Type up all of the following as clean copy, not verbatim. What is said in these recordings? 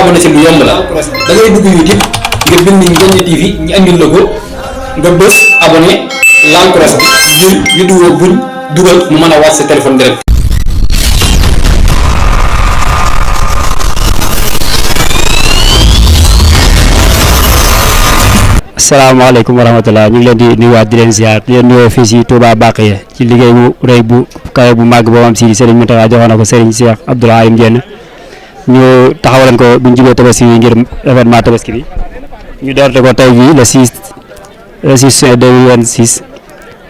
abonné ci lu yomb la da ngay dugg YouTube nga bind Ndiéné TV ñu andil la ko nga bës abonné laal cloche bi ngir vidéo buñ dugal mu mën a wàcc sa téléphone direct. asalaamaaleykum wa rahmatulah ñu ngi leen di nuyuwaat di leen ziar di leen nuyoo fii si Touba Bakhiya ci liggéey bu rëy bu kawe bu màgg boo am si Serigne Mountakha joxoon na ko Serigne Cheikh Abdoul Alim Diène ñu taxawaleen ko bu ñu jubee tabaski bi ngir événement tabaski bi ñu doorte ko tey jii le 6 juin 2026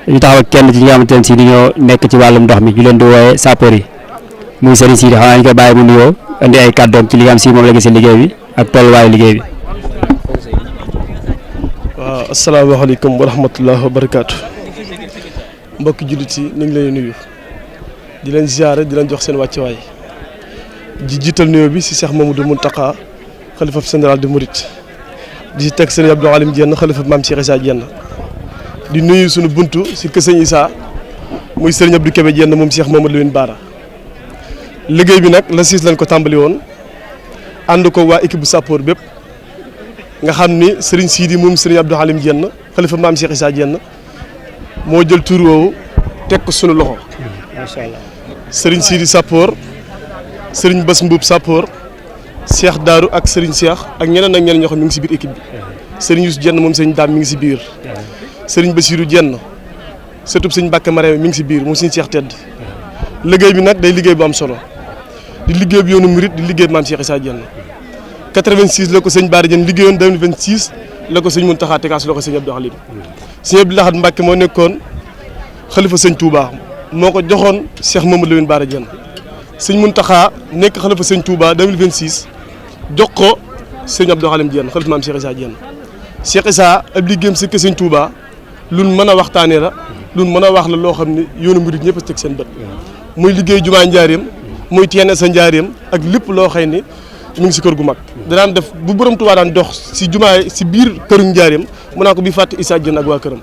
ñu taxaw kenn ci ñi nga xamante ne si ni ñoo nekk ci wàllum ndox mi ñu leen di wooyee sapeur yi muy Serigne Sidi xanaa ñu koy bàyyi mu nuyoo indi ay kàddoom ci li nga xam si moom la gisee liggéey bi ak tolluwaayu liggéey bi. waaw asalaamaaleykum wa rahmatulah wa barakaatu mbokki jullit yi ñu ngi lay nuyu di leen ziare di leen jox seen wàccuwaay di jiital nuyoo bi si Cheikh Mamadou Mountakha xalifa général de Mouride di si teg sëñ Abdoul Alim Diène xalifa maam Cheikh Issa Diène di nuyu suñu buntu si kër sëñ Issa muy sëriñ Abdou Kébé Diène moom Cheikh Mamadou Lamine Bara liggéey bi nag la 6 lañ ko tàmbali woon ànd ko waa équipe bu sapeur bépp. nga xam ni Serigne Sidi moom Serigne Abdoul Alim Diène xalifa maam Cheikh Issa Diène moo jël tur woowu teg ko sunu loxo. macha allah Serigne Sidi Sapor Serigne Bass Mbuub Sapor Cheikh Daaru ak Serigne Cheikh ak ñeneen ak ñeneen ñoo xam mi ngi si biir équipe bi. Serigne Youssou Diène moom Serigne Dame mi ngi si biir. Serigne Bassirou Diène sëtub Serigne Mbacke Marème mi ngi si biir moom Serigne Cheikh Tedd. liggéey bi nag day liggéey bu am solo di liggéey bi yoonu Mouride di liggéey bi maam Cheikh Issa Diène. 86 la ko sëñ Bara Diène liggéeyoon 2026 la ko sëñ Mountakha tegaas la ko sëñ Abdou Halim sëñ Abdou Lahad Mbacke moo nekkoon xalifa sëñ Touba moo ko joxoon Cheikh Mamadou Lamine Bara Diène sëñ Mountakha nekk xalifa sëñ Touba 2026 jox ko sëñ Abdou Halim Diène xalifa maam Cheikh Issa Diène Cheikh Issa ab liggéeyam si sëñ Touba luñ mën a waxtaanee la luñ mën a wax la loo xam ne yoonu murid ñëpp a teg seen bët muy liggéey jumaa njaareem muy teene sa njaareem ak lépp loo xëy ni mu ngi si kër gu mag danaan def bu borom Tuubaa daan dox si jumaa si biir këru njaareem mu naa ko bi fàtte Issa Diène ak waa këram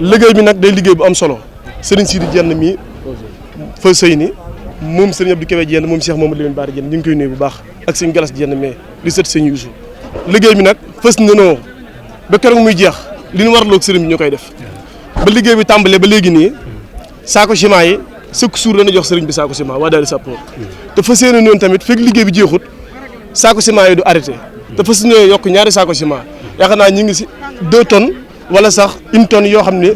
liggéey bi nag day liggéey bu am solo Serigne Sidi Diène mii fa sëy ni moom Serigne Abdou Kébé Diène moom Cheikh Mamadou Lamine Bara Diène ñu ngi koy nuyu bu baax ak sëñ Galas Diène mais di sët sëñ Youssou liggéey bi nag fës nanoo ba keroog muy jeex li ñu waraloog sëriñ bi ñu koy def ba liggéey bi tàmbalee ba léegi nii saako ciment yi sëkk suur dana jox sëriñ bi saako ciment waa daal Sapor te fas yéene noonu tamit fekk liggéey bi jeexut saako ciment yi du arrêté te fas yéene yokk ñaari saako ciment yaakaar naa ñu ngi si 2 tonnes wala sax 1 tonne yoo xam ne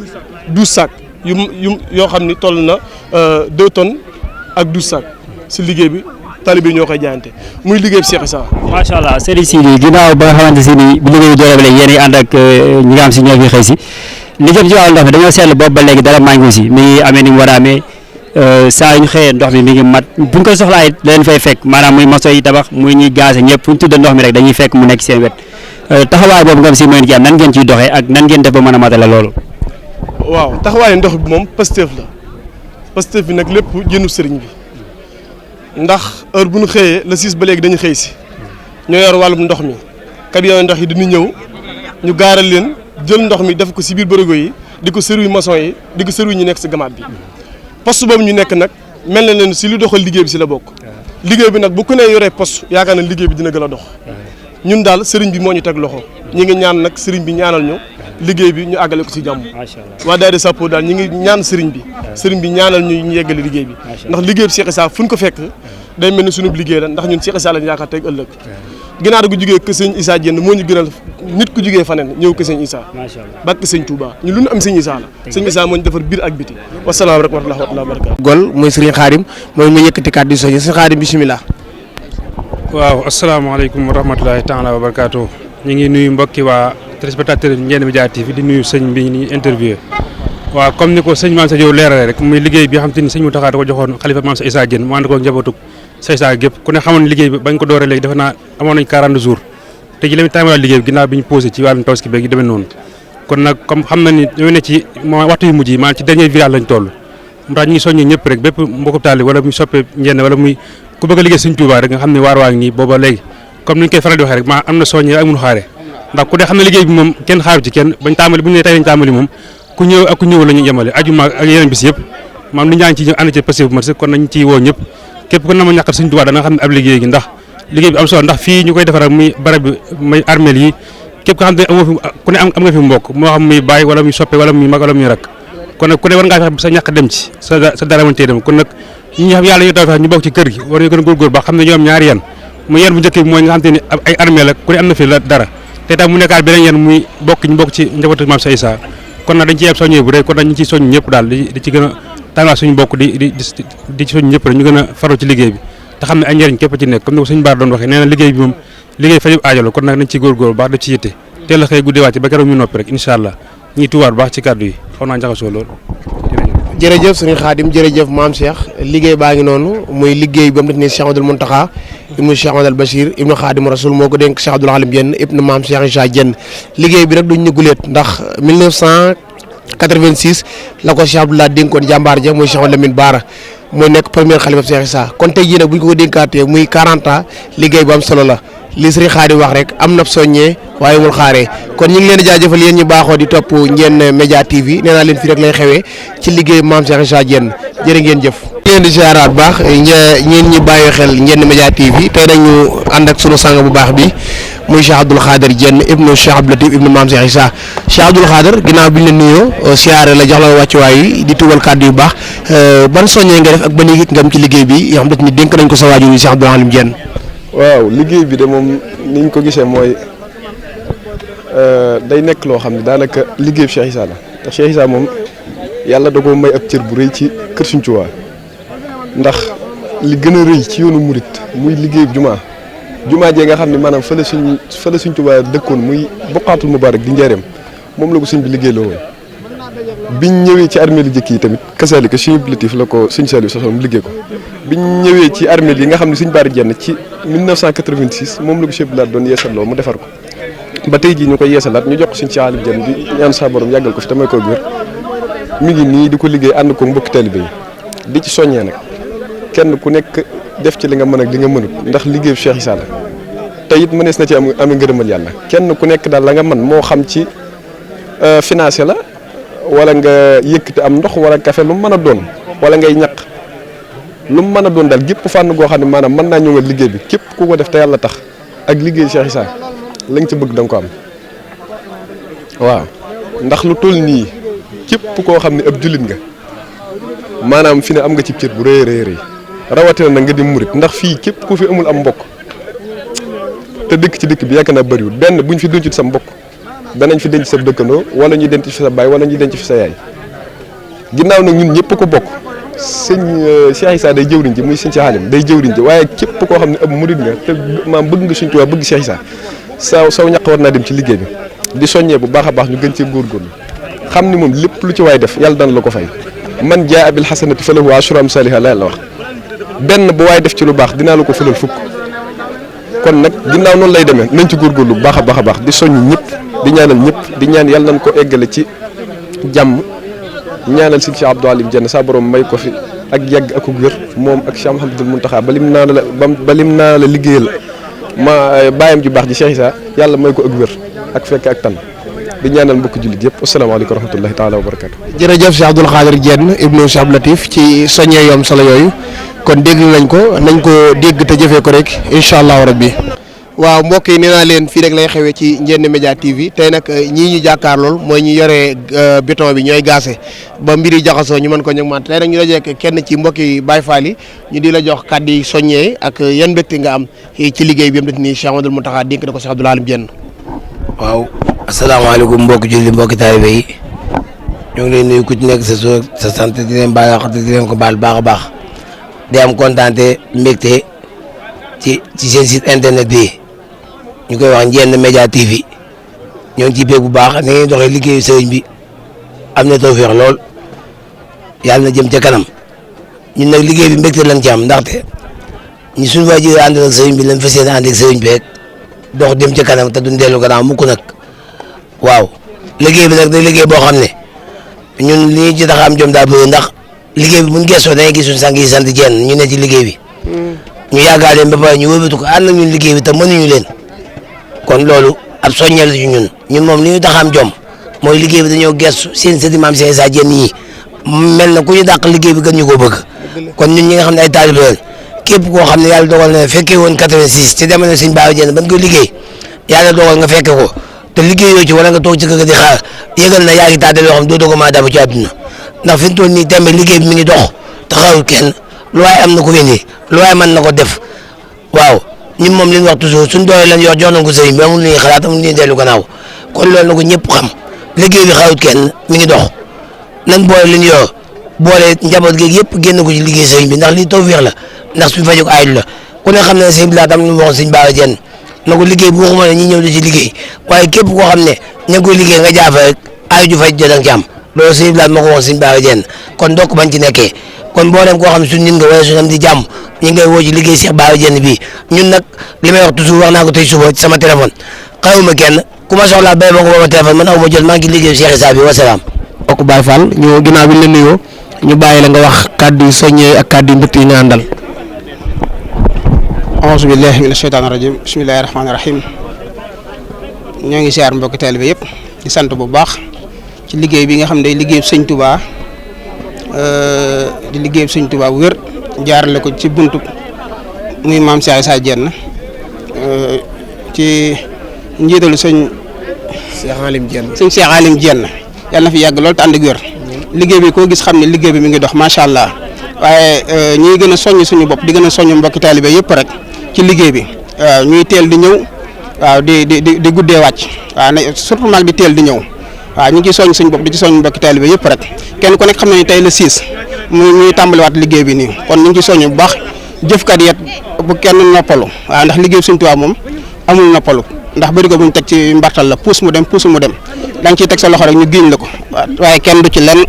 12 sacs yoo xam ni toll na 2 tonnes ak 12 sacs si liggéey bi talibé yi ñoo koy jaayante muy liggéey bi Cheikh Issa. macha allah Serigne Sidi ginnaaw ba nga xamante si ni bi liggéey bi doole ba léegi yéen ànd ak ñi nga xam si ñoo fi xëy si li jëm ci wàllu ndox mi dañoo seetlu boobu ba léegi dara manqué aussi mi ngi amee ni mu war a amee saa yu ñu xëyee ndox mi ngi mat bu ñu koy soxlaa it leen fay fekk maanaam muy maçon yi tabax muy ñuy gaase ñëpp fu ñu tudd ndox mi rek dañuy fekk mu nekk seen wet taxawaay boobu nga xam si mooy ci am nan ngeen ciy doxee ak nan ngeen def ba mën a matale loolu. waaw taxawaayu ndox bi moom Pastef la Pastef bi nag lépp jënu sëriñ bi ndax heure bu ñu xëyee le 6 ba léegi dañu xëy si ñoo yor wàllum ndox mi camion ndox yi dañuy ñëw ñu gaaral leen jël ndox mi def ko si biir bërigo yi di ko sëruy maçon yi di ko sëruy ñu nekk si gamaat bi poste boobu ñu nekk nag mel na leen si lu doxal liggéey bi si la bokk liggéey bi nag bu ku ne yoree poste yaakaar na liggéey bi dina gën a dox ñun daal sëriñ bi moo ñu teg loxo ñi ngi ñaan nag sëriñ bi ñaanal ñu liggéey bi ñu àggale ko si jàmm waa daayira Sapor daal ñi ngi ñaan sëriñ bi ñaanal ñu yeggale liggéey bi ndax liggéey bi Cheikh Issa fu ñu ko fekk day mel ni sunub liggéey la ndax ñun Cheikh Issa lañ yaakaar teg ëllëg ginaar gu jugee kër sëñ Issa Diène moo ñu gënal nit ku jugee faneen ñëw kër sëñ Issa barke sëñ Touba ñu lu ñu am sëñ Issa la sëñ Issa moo ñu defar biir ak biti wasalaam rek wa rahmatullahi wa barakatuh gol mooy sëriñ Xaadim mooy mu yëkkati kàddu soñu sëriñ Xaadim bismillah waaw asalaamaaleykum wa rahmatulahi taala wa barakaatu ñu ngi nuyu mbokki waa téléspectateur Ndiéné Média TV di nuyu sëñ bi ni interviewé waaw comme ni ko sëñ Mame Sa Diop leerale rek muy liggéey bi xam te ni sëñ Mountakha da ko joxoon xalifa Mame Sa Issa Diène mu ànd ko njabootu Sa Issa gépp ku ne xamoon liggéey bi bañ ko dooree léegi defe naa amoon nañ 40 jours te ji la ñu tàmbali liggéey bi ginnaaw bi ñu posé ci wàllum tabaski beeg yi demee noonu kon nag comme xam na ni ñoo ne ci waxtu yu mujj yi maanaam ci dernier virage lañ toll mu tax ñu ngi soññee ñëpp rek bépp mbokku taali wala muy soppee Ndiéné wala muy ku bëgg a liggéey sëñ Touba rek nga xam ne waar waa ngi nii booba léegi comme ni ñu koy faral di waxee rek maa am na soññee ak mun xaare ndax ku dee xam ne liggéey bi moom kenn xaaru ci kenn bañ tàmbali bu ñu nee tey lañ tàmbali moom ku ñëw ak ku ñëw la ñu yemale ajuma ak yeneen bis yëpp maam li ñaa ngi ci ànd ci passé bu mat kon nañ ciy woo ñëpp képp ku na ma ñàkkat sëñ Touba dana xam ne ab liggéey gi ndax liggéey bi am solo ndax fii ñu koy defaral muy barab bi muy armeel yi képp ko xam ne amoo fi ku ne am nga fi mbokk moo xam muy baay wala muy soppe wala muy mag wala muy rak kon nag ku ne war ngaa fexe sa ñàkk dem ci sa dara mën cee dem kon nag ñi xam yàlla ñu taw ñu bokk ci kër gi war ñu gën a góorgóor ba xam ne ñoo am ñaari yan muy yan bu njëkk bi mooy nga xam te ne ay armeel la ku ne am na fi la dara te tam mu nekkaat beneen yan muy ñu bokk ci njabootu Maam Cheikh Issa kon nag dañ ci yeb soññee bu rëy kon nag ñu ciy soññ ñëpp daal di ci gën a tàngaat suñu bokk di ci soññ ñëpp rek ñu gën a faru ci liggéey bi te xam ne ay njëriñ képp ci nekk comme ni ko suñu baar doon waxee nee na liggéey bi moom liggéey fajub aajo la kon nag nañ ci góorgóor baax def ci yitte teel a xëy guddee wàcc ba keroog ñu noppi rek incha allah ñuy tuwaat baax ci kàddu yi xaw naa jaxasoo lool jërëjëf sëriñ Khadim jërëjëf maam Cheikh liggéey baa ngi noonu muy liggéey ba mu def ni Cheikh Abdoul Mountakha ibnu Cheikh Amadou Bachir ibnu Khadim Rasoul moo ko dénk Cheikh Abdoul Halim Diène ibnu maam Cheikh Issa Diène liggéey bi rek duñ ñu guleet ndax 1986 la ko Cheikh Abdoulaye dénkoon jàmbaar ja muy Cheikh Lamine Bara mooy nekk premier xalifa Cheikh Issa kon tey jii nag bu ñu ko dénkaatee muy 40 ans liggéey bu am solo la li sëriñ Khadim wax rek am na soññee waaye mul xaaree kon ñu ngi leen di jaajëfal yéen ñu baaxoo di topp Ndiéne Média TV nee naa leen fii rek lay xewee ci liggéey maam Cheikh Issa Diène jërë ngeen jëf. ñu leen di ziaraat baax ñeen ñi bàyyi xel Ndiéne Média TV tey nañu ànd ak sunu sang bu baax bi muy Cheikh Abdoul Khader Diène ibnu Cheikh Abdou Latif ibnu maam Cheikh Issa Cheikh Abdoul Khader ginnaaw bi ñu leen nuyoo siyaare la jox la wàccuwaay yi di tuubal kàddu yu baax ban soññee nga def ak ban yëg nga am ci liggéey bi yoo xam ne dénk nañ ko sa waajur yi Cheikh Abdoul Halim Diène. waaw liggéey bi de moom ni ñu ko gisee mooy day nekk loo xam ne daanaka liggéey bi Cheikh Issa la te Cheikh Issa moom yàlla da ko may ab cër bu rëy ci kër Sëriñ Tuubaa ndax li gën a rëy ci yoonu murit muy liggéey jumaa jee nga xam ne maanaam fële Sëriñ Tuubaa dëkkoon muy Buqaatul Mubaarak di njëreem moom la ko sëñ bi liggéey loo woon biñ ñëwee ci armée li jëkk yi tamit kasaalika Sëriñ Abdou Latif la ko Sëriñ Saliou sax mu liggéey ko biñ ñëwee ci armée yi nga xam ne Sëriñ Bara Diène ci 1986 moom la ko Cheikh Abdoulaye doon yeesaloo mu defar ko ba tey jii ñu koy yeesalaat ñu jox ko Sëriñ Cheikh Alim Diène di ñaan sa borom yàggal ko fi tamay ko wér mi ngi nii di ko liggéey ànd ko mbokki taalibe yi di ci soññee nag kenn ku nekk def ci li nga mën ak li nga mënut ndax liggéeyu Cheikh Issa la te it mënees na ci am ngërëmal yàlla kenn ku nekk daal la nga mën moo xam ci financé la wala nga yëkkati am ndox wala café lu mu mën a doon wala ngay ñaq lu mu mën a doon daal gépp fànn goo xam ne maanaam mën naa ñëwal liggéey bi képp ku ko def te yàlla tax ak liggéey Cheikh Issa la nga ci bëgg da nga ko am waaw ndax lu toll nii képp koo xam ne ab jullit nga maanaam fi ne am nga ci cër bu rëy rëy rawatina nag nga di murit ndax fii képp ku fi amul am mbokk te dëkk ci dëkk bi yaakaar naa bëriwul benn buñ fi dencut sa mbokk danañ fi denc sa dëkkandoo wala ñuy denc fi sa baay wala ñuy denc fi sa yaay ginnaaw nag ñun ñëpp ko bokk sëñ Cheikh Issa day jëwriñ ji muy sëñ Cheikh Alim day jëwriñ ji waaye képp koo xam ne ab murit nga te maam bëgg nga Sëñ Tuubaa bëgg Cheikh Issa saw ñaq war naa dem ci liggéey bi di soññee bu baax a baax ñu gën cee góorgóorlu xam ni moom lépp lu ci waay def yàlla dana la ko fay man jaa bil hasanati falahu ashru amsaliha la yàlla wax benn bu waay def ci lu baax dinaa la ko fulal fukk kon nag ginnaaw noonu lay demee nañ ci góorgóorlu bu baax a baax a baax di soññ ñëpp di ñaanal ñëpp di ñaan yàlla nañ ko eggale ci jàmm ñaanal si Cheikh Abdou Halim Diène sa borom may ko fi ak yàgg ak wér moom ak Cheikh Mouhamadoul Mountakha ba lim naa la liggéeyal ma bàyyam ju baax ji Cheikh Issa yàlla may ko ak wér ak fekk ak tan di ñaanal mbokk jullit yëpp asalaamaaleykum wa rahmatullahi taala wa barakatu. jërëjëf Cheikh Abdoul Khader Diène ibnu Cheikh Abdou Latif ci soññee yoom solo yooyu kon dégg nañ ko dégg te jëfee ko rek incha allahu rabbi waaw mbokk yi nee naa leen fii rek lay xewee ci Ndiéne Média TV tey nag ñii ñu jàkkaar lool mooy ñu yore béton bi ñooy gaase ba mbiri jaxasoo ñu mën ko ñëg man tey nag ñu dajeek kenn ci mbokki Baye Fall yi ñu di la jox kàddu yi soññee ak yan mbégte nga am ci liggéey bi yam def nii Cheikh Amadou Mountakha dénk na ko Cheikh Abdoul Halim Diène. waaw asalaamaaleykum mbokki julli mbokki taalibe yi ñoo ngi leen nuyu ku ci nekk sa suuf sa sant di leen baal wax di leen ko baal baax a baax di am kontaante mbégte ci seen site internet bi ñu koy wax Ndiéne Média TV ñoo ngi ciy bég bu baax ni ngeen doxee liggéeyu sëriñ bi am na tawfeex lool yàlla na jëm ca kanam ñun nag liggéey bi mbégte lañ ci am ndaxte ñi suñu waajur ànd ak sëriñ bi lañ fas yéene ànd ak sëriñ bi rek dox dem ca kanam te duñ dellu gannaaw mukk nag waaw liggéey bi nag day liggéey boo xam ne ñun li ñu ci tax am jom daa bëri ndax liggéey bi buñ gëstoo dañuy gis suñu sang yi sant Diène ñu ne ci liggéey bi ñu yàggaa leen ba pare ñu wëbatu ko ànd ak ñun liggéey bi te mënuñu leen kon loolu ab soññal ci ñun moom li ñu tax am jom mooy liggéey bi dañoo gëstu seen sëti maam Cheikh Issa Diène yi mel na ku ñu dàq liggéey bi gën ñu koo bëgg kon ñun ñi nga xam ne ay taalibe lañ képp koo xam ne yàlla dogal na fekkee woon 86 ci jamono Sëñ Bara Diène ban ko liggéey yàlla dogal nga fekke ko te liggéeyoo ci wala nga toog ci kër ga di xaar yëgal na yaa ngi tàddal yoo xam doo doog a maa dabu ci àdduna ndax fi mu toll nii tembe liggéey bi mi ngi dox te xaarul kenn lu waay am na ko indi lu waay mën na ko def waaw ñun moom li ñu wax toujours suñ doole lañ yor jox nañ ko sëriñ bi amul lu ñuy xalaat amul lu ñuy dellu gannaaw kon loolu na ko ñëpp xam liggéey bi xaarul kenn mi ngi dox nan boole li ñu yor boole njaboot gi yëpp génn ko ci liggéey sëriñ bi ndax lii tawfeex la ndax suñu fajog aayut la ku ne xam ne sëriñ bi laa tam lu mu waxoon Sëñ Bara Diène na ko liggéey bu waxuma ne ñi ñëw di ci liggéey waaye képp koo xam ne ña ngi koy liggéey nga jaafa rek aay ju faj jot ak jàmm loolu sëriñ bi laa ma ko waxoon Sëñ Bara Diène kon ndokk bañ ci nekkee kon boo dem koo xam ne suñ nit nga wala suñu am di jàmm ñi ngay woo ci liggéey Cheikh Bara Diène bii ñun nag li may wax toujours wax naa ko tey suba ci sama téléphone xawuma kenn ku ma soxlaa bay ma ko ba ma téléphone man aw ma jot maa ngi liggéey Cheikh Issa bi wasalaam. mbokk Baye Fall ñu ginnaaw bi ñu la nuyoo ñu bàyyi la nga wax kàddu yu soññee ak kàddu yu mbëtt yi nga àndal. auzu billahi mina shaytaani rajim bismillahi rahmaani rahim ñoo ngi siyaar mbokki taalibe yëpp di sant bu baax ci liggéey bi nga xam ne day liggéey Sëñ Touba di liggéey Sëñ Touba bu wér jaarale ko ci buntu muy maam Cheikh Issa Diène ci njiitalu sëñ Cheikh Alim Diène. sëñ Cheikh Alim Diène yàlla na fi yàgg lool te ànd ak wér liggéey bi koo gis xam ne liggéey bi mi ngi dox macha allah waaye ñuy gën a soññ suñu bopp di gën a soññ mbokki taalibe yëpp rek ci liggéey bi ñuy teel di ñëw waaw di guddee wàcc waaw surtout nag di teel di ñëw waaw ñu ngi ciy soññ suñu bopp di ci soññ mbokki taalibe yëpp rek kenn ku nekk xam na ni tey la 6 muy tàmbaliwaat liggéey bi nii kon ñu ngi ciy soññ bu baax jëfkat yet bu kenn noppalu waaw ndax liggéey Sëñ Tuubaa moom amul noppalu ndax bëri ko buñ teg ci mbartal la puus mu dem puus mu dem da nga ciy teg sa loxo rek ñu giiñ la ko waaye kenn du ci lenn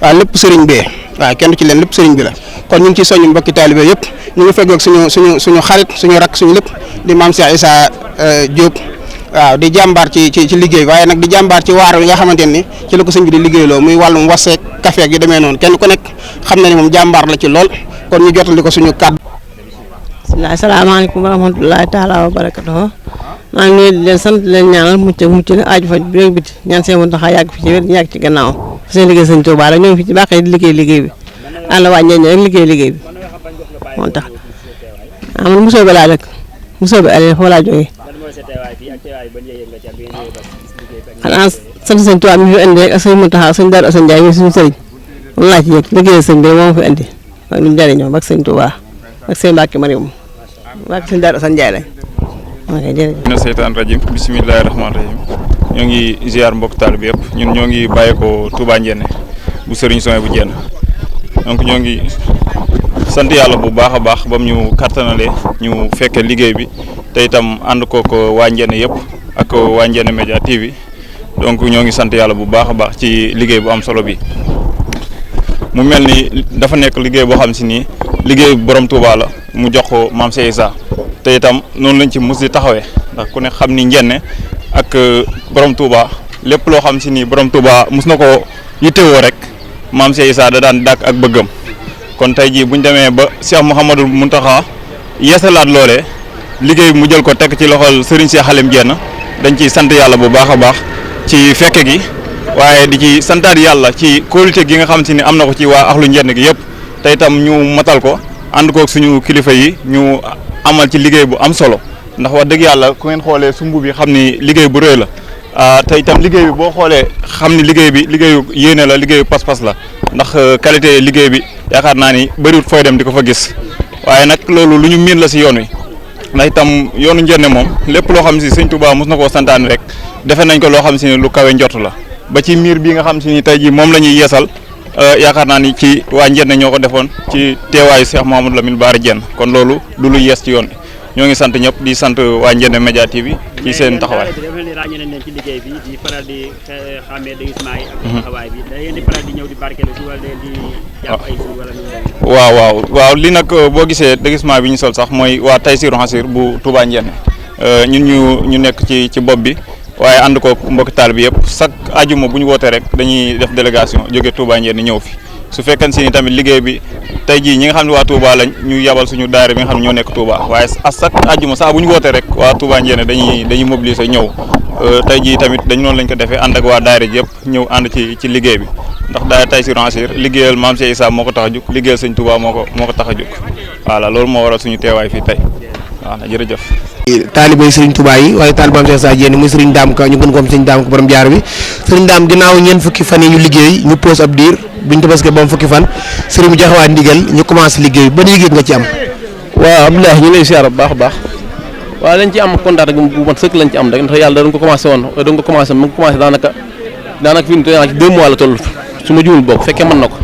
waaw lépp sëriñ bee waaw kenn du ci lenn lépp sëriñ bi la kon ñu ngi ciy soññ mbokki taalibe yëpp ñu ngi feggoog suñu xarit suñu rak suñu lépp di maam Cheikh Issa Diop waaw di jàmbaar ci liggéey bi waaye nag di jàmbaar ci waar yi nga xamante ni ci la ko sëñ bi di liggéeyloo muy wàllum waseek café gi demee noonu kenn ku nekk xam na ni moom jàmbaar la ci lool kon ñu jottali ko suñu kàddu. asalaamaaleykum wa rahmatulahi taala wa barakatuh maa ngi leen di leen sant di leen ñaanal mucc na aaju fa bi biti ñaan seen mën taxaa yàgg fi ci wér yàgg ci gannaaw seen liggéey Sëñ Tuubaa rek ñoo ngi fi ci baaxee di liggéey bi ànd waa ñeeñ rek liggéey bi moo tax man mosoo bi laa rek mosoo bi ale foo laa jógee xanaa sant Sëñ Tuubaa mi fi indi rek ak sëñ Muntaxa sëñ Daaru Asan Njaay mi suñu sëriñ moom laa ci yëg liggéey sëñ bi moo fi indi ak ñu jariñoo ak Sëñ Tuubaa ak sëñ Mbàkke Mariam ak sëñ Daaru Asan Njaay lañ ok jërëjëf. mina seytaan rajim bisimilahi rahmaani rahim ñoo ngi ziar mbokk taal bi yëpp ñun ñoo ngi bàyyeekoo Touba Ndiéné bu Serigne Soye bu Diène donc ñoo ngi sant yàlla bu baax a baax ba mu ñu kattanale ñu fekke liggéey bi te itam ànd kook waa Ndiéné yëpp ak waa Ndiéné Média TV donc ñoo ngi sant yàlla bu baax a baax ci liggéey bu am solo bi mu mel ni dafa nekk liggéey boo xam si nii liggéey borom Touba la mu jox ko maam Cheikh Issa te itam noonu lañ ci mus di taxawee ndax ku ne xam ni Ndiéné ak borom Touba lépp loo xam si ni borom Touba mus na ko yittewoo rek maam Cheikh Issa da daan dàkk ak bëggam kon tey jii buñ demee ba Cheikh Mouhamadou Mountakha yeesalaat loolee liggéey bi mu jël ko tekk ci loxol Serigne Cheikh Alim Diène dañ ciy sant yàlla bu baax a baax ci fekke gi waaye di ci santaat yàlla ci kóolute gi nga xam si ni am na ko ci waa axlu Ndiéné gi yëpp te itam ñu matal ko ànd kook suñu kilifa yi ñu amal ci liggéey bu am solo ndax wax dëgg yàlla ku ngeen xoolee sumb bi xam ni liggéey bu rëy la te itam liggéey bi boo xoolee xam ni liggéey bi liggéeyu yéene la liggéeyu pas-pas la ndax qualité liggéey bi yaakaar naa ni bëriwut fooy dem di ko fa gis waaye nag loolu lu ñu miin la si yoon wi ndax itam yoonu Ndiéné moom lépp loo xam si Sëñ Tuubaa mos na koo santaani rek defe nañ ko loo xam si ni lu kawe njort la ba ci miir bi nga xam si ni tey jii moom la ñuy yeesal yaakaar naa ni ci waa Ndiéné ñoo ko defoon ci teewaayu Cheikh Mouhamadou Lamine Bara Diène kon loolu du lu yees ci yoon bi ñoo ngi sant ñëpp di sant waa Ndiéné Média TV ci seen taxawaay. ràññee nañ leen ci liggéey bi di faral di xàmmee déguisement yi ak taxawaay bi da ngeen di faral di ñëw di barkeelu si wala di jàpp ay suuf wala waaw li nag boo gisee déguisement bi ñu sol sax mooy waa Taysiroul Hassir bu Touba Ndiéné ñun ñu nekk ci bopp bi waaye ànd ko mbokki taal bi yëpp chaque ajuma bu ñu wootee rek dañuy def délégation jóge Touba Ndiéné ñëw fi su fekkee si ni tamit liggéey bi tey jii ñi nga xam ne waa Touba lañ ñu yabal suñu daara bi nga xam ne ñoo nekk Touba waaye à chaque ajuma saa bu ñu wootee rek waa Touba Ndiéné dañuy mobiliser ñëw tey jii tamit dañ noonu lañ ko defee ànd ak waa daara ji yëpp ñëw ànd ci liggéey bi ndax daayira Taysiroul Assir liggéeyal maam Cheikh Issa moo ko tax a jóg liggéeyal sëñ Touba moo ko tax a jóg voilà loolu moo waral suñu teewaay fii tey waaw jërëjëf. taalibay Serigne Touba yi waaye taalib maam Cheikh Issa Diène muy Serigne Dame Ka ñu gën ko am Serigne Dame Ka borom jaar bi Serigne Dame ginnaaw ñeent fukki fan yi ñu liggéey ñu pause ab diir buñ tabaskee ba am fukki fan Serigne bi joxewaat ndigal ñu commencé liggéey ban yëg nga ci am. waaw Abdoulaye ñu lay siyaar bu baax a baax waaw lañ ci am kontaan rek bu mat sëkk lañ ci am rek ndax yàlla dañ ko commencé woon dañ ko commencé mu commencé daanaka fi mu toll ci 2 mois la toll su ma juumul bokk fekkee mën na ko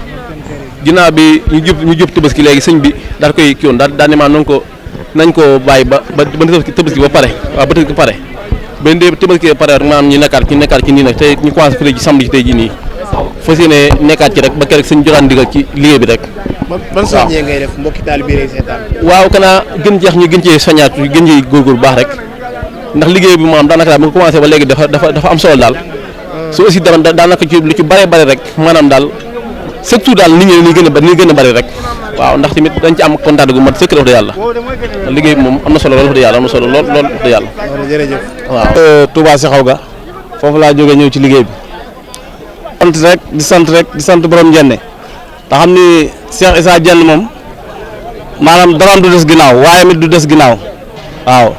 ginnaaw bi ñu jub tabaski léegi sëñ bi daal koy kii woon daal ne maanaam nañ ko bàyyi ba tabaski ba pare waaw ba tabaski pare ba ndee tabaski ba pare rek maanaam ñu nekkaat ci nii nag tey ñu commencé fële ci samedi tey jii nii fas yéene nekkaat ci rek ba keroog sëñ jotaan ndigal ci liggéey bi rek. ban soññee ngay def mbokki taalibe yi seetaan. waaw kanaa gën jeex ñu gën cee soññaat gën cee góorgóor bu baax rek ndax liggéey bi maanaam daanaka daal bu nga commencé ba léegi dafa am solo daal su aussi dara daanaka ci lu ci bëree bëri rek maanaam daal surtout daal nit ñi ni gën a bëri rek waaw ndax tamit dañ ci am kontaan gu mat sëkk wax dëgg yàlla liggéey bi moom am na solo lool wax dëgg yàlla am na solo lool wax dëgg yàlla. jërëjëf. waaw Touba Seexaw ga foofu laa jógee ñëw ci liggéey bi. sant rek di sant borom Njenne te xam ni Cheikh Issa Diène moom maanaam daraam du des ginnaaw waaye mit du des ginnaaw waaw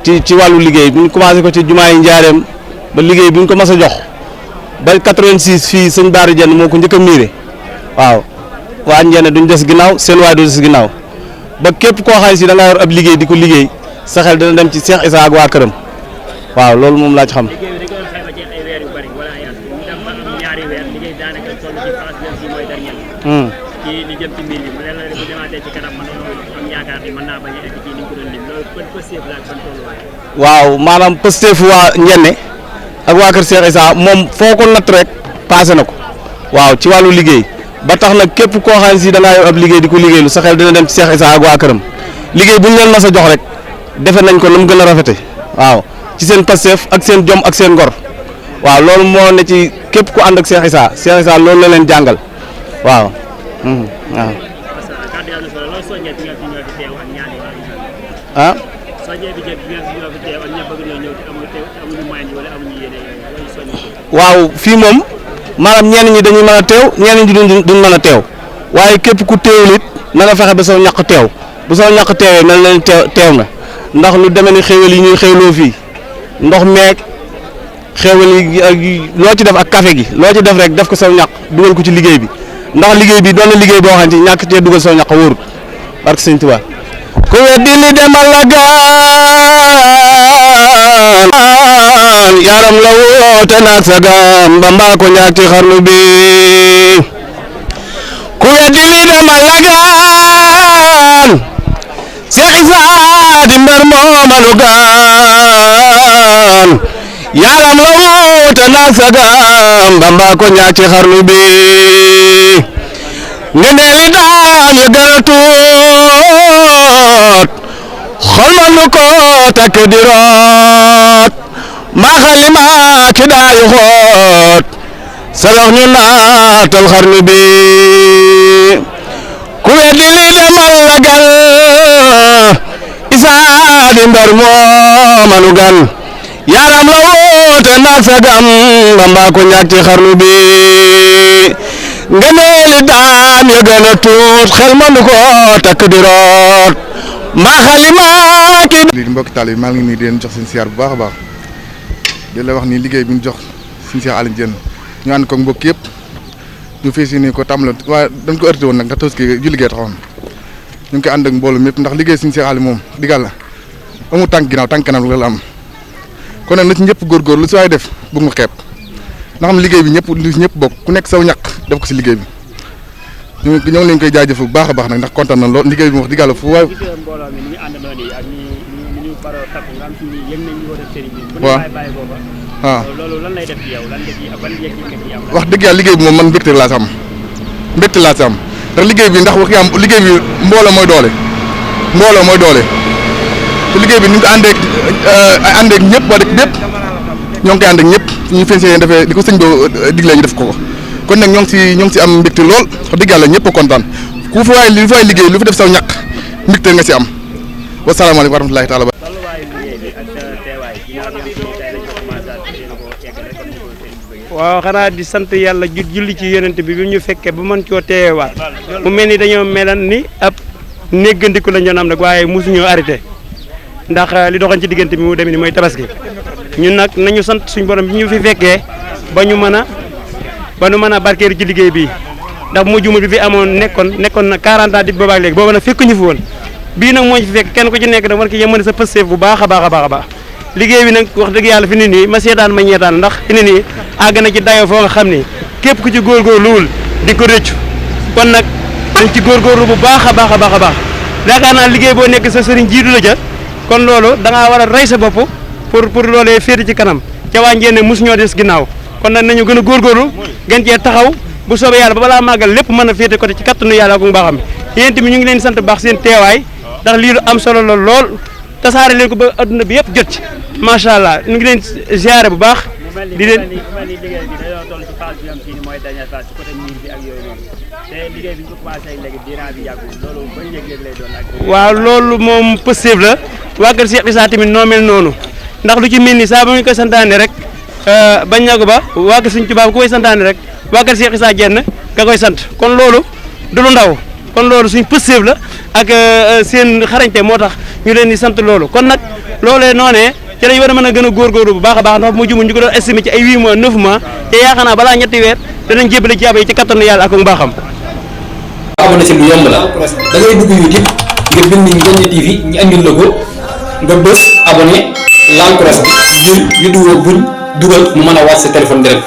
ci wàllu liggéey bu ñu commencé ko ci jumaa yi njaareem ba liggéey bu ñu ko mas a jox ba 86 fii sëñ Baari Diène moo ko njëkk a miire waaw waa Njenne duñ des ginnaaw seen waay du des ginnaaw ba képp koo xam si da nga yor ab liggéey di ko liggéey sa xel dana dem ci Cheikh Issa ak waa këram waaw loolu moom laa ci xam. waaw maanaam Pastef waa Njenne ak waa kër Cheikh Issa moom foo ko natt rek passé na ko waaw ci wàllu liggéey ba tax nag képp koo xam ne si da ngaa yor ab liggéey di ko liggéeylu sa xel dina dem ci Cheikh Issa ak waa këram liggéey bu ñu leen mas a jox rek defe nañ ko na mu gën a rafete waaw ci seen Pastef ak seen jom ak seen ngor waaw loolu moo ne ci képp ku ànd ak Cheikh Issa loolu la leen jàngal waaw. ah. waaw fii moom maanaam ñenn ñi dañuy mën a teew ñenn ñi duñ mën a teew waaye képp ku teewul it na nga fexe ba saw ñàkk teew bu saw ñàkk teewee mel na leen teew na ndax lu demee ni xéewal yi ñuy xéewloo fii ndox meeg xéewal yi loo ci def ak café gi loo ci def rek def ko saw ñàkk dugal ko ci liggéey bi ndax liggéey bi doon na liggéey boo xam ne ñàkk cee dugal saw ñàkk wóorut barke Sëñ Tuubaa ku weddi li demal la gaan yaram la woote naag sa gaam Bamba ko ñaag ci xarnu bi ku weddi li demal la gaan Cheikh Issa di mbër moomanu gaan yaram la woote naag sa gaam Bamba ko ñaag ci xarnu bi ngeneeli daañu gën a tuut xol ma nu ko takk di root maa xalima ki daayu xoot sarax ñu naatal xarnu bi ku weddi li demal la gan Issa di mbar moo manu gan yaram la woote naag sa gam Bamba ko ñaag ci xarnu bi ngeneeli daan ya gën a tuut xel ma nu ko takk di root maa xalima ki lii mbokki taal yi maa ngi nii di leen jox seen siyaar bu baax a baax di la wax ni liggéey bi ñu jox suñu Cheikh Aliou Diène ñu ànd ko mbokk yëpp ñu fii si nii ko tàmbaloon waaye dañ ko heurté woon nag ndax tabaski ju liggéey taxoon ñu ngi koy ànd ak mbooloo mépp ndax liggéey suñu Cheikh Aliou moom digal la amul tànk ginnaaw tànk kanam la am kon nag na ci ñëpp góorgóor lu si waay def bu mu xeeb ndax xam liggéey bi ñëpp bokk ku nekk saw ñàkk def ko si liggéey bi ñoo ngi leen koy jaajëf bu baax a baax nag ndax kontaan na lool liggéey bi wax digal la fu waay waaw wax dëgg yàlla liggéey bi moom man mbégte laa si am ndax liggéey bi ndax wax yaa liggéey bi mbooloo mooy doole te liggéey bi ni nga ko àndeek ñëpp waa dëkk bépp ñoo ngi koy ànd ak ñëpp ñu fensé defee di ko sëñ boo diglee ñu def ko kon nag ñoo ngi si am mbégte lool wax dëgg yàlla ñëpp a kontaan ku fi waay liggéey lu fi def saw ñàkk mbégte nga si am wasalaamaaleykum wa rahmatulahi taala waaw xanaa di sant yàlla julli ci yonent bi ñu fekkee ba mën koo teewaat mu mel ni dañoo melan ni ab néggandiku la ñu am nag waaye mosuñoo arrêté ndax li doxoon ci diggante bi mu demee ni mooy tabaski ñun nag nañu sant suñu borom bi ñu fi fekkee ba ñu mën a barkeeru ci liggéey bi ndax mu jumul bi fi amoon nekkoon na 40 ans di boobaak léegi booba nag fekkuñu fi woon bii nag moo ñu fi fekk kenn ku ci nekk da war ki yemane sa pësteef bu baax a baax liggéey bi nag wax dëgg yàlla fi ne nii ma seetaan ma ñeetaan ndax fi ne nii àgg na ci dayoo foo nga xam ni képp ku ci góorgóorluwul di ko rëccu kon nag dañ ci góorgóorlu bu baax a baax yaakaar naa liggéey boo nekk sa sëriñ jiitu la ca kon loolu da ngaa war a rey sa bopp pour loolee féete ci kanam ca waa Njenne mosu ñoo des ginnaaw kon nag nañu gën a góorgóorlu gën cee taxaw bu soobee yàlla ba balaa màggal lépp mën a féete côté ci kattanu yàlla ak mbaaxam yéen tamit ñu ngi leen sant baax seen teewaay ndax lii lu am solo la lool tasaare leen ko ba adduna bi yëpp jot ci macha allah ñu ngi leen ziare bu baax di leen waaw loolu moom pëstéef la waa kër Cheikh Issa tamit noo mel noonu ndax lu ci mel ni saa ba ñu koy santaane rek bañ na ko ba waa kër Sëriñ Tuubaa ku koy santaane rek waa kër Cheikh Issa Diène nga koy sant kon loolu du lu ndaw kon loolu suñ pëstéef la ak seen xarañte moo tax ñu leen di sant loolu kon nag loolee noonee ci lañ war a mën a gën a góorgóorlu bu baax a baax ndax mu jumul ñu ko doon estimé ci ay 8 mois 9 mois te yaakaar naa balaa ñetti weer danañ jébbale ci yi ci kattanu yàlla ak mbaaxam. abonné ci lu yomb la da ngay dugg YouTube nga bind Ndiéné TV ñu andil la ko nga bës abonné laal cloche bi ngir vidéo buñ dugal mu mën a wàcc sa téléphone direct.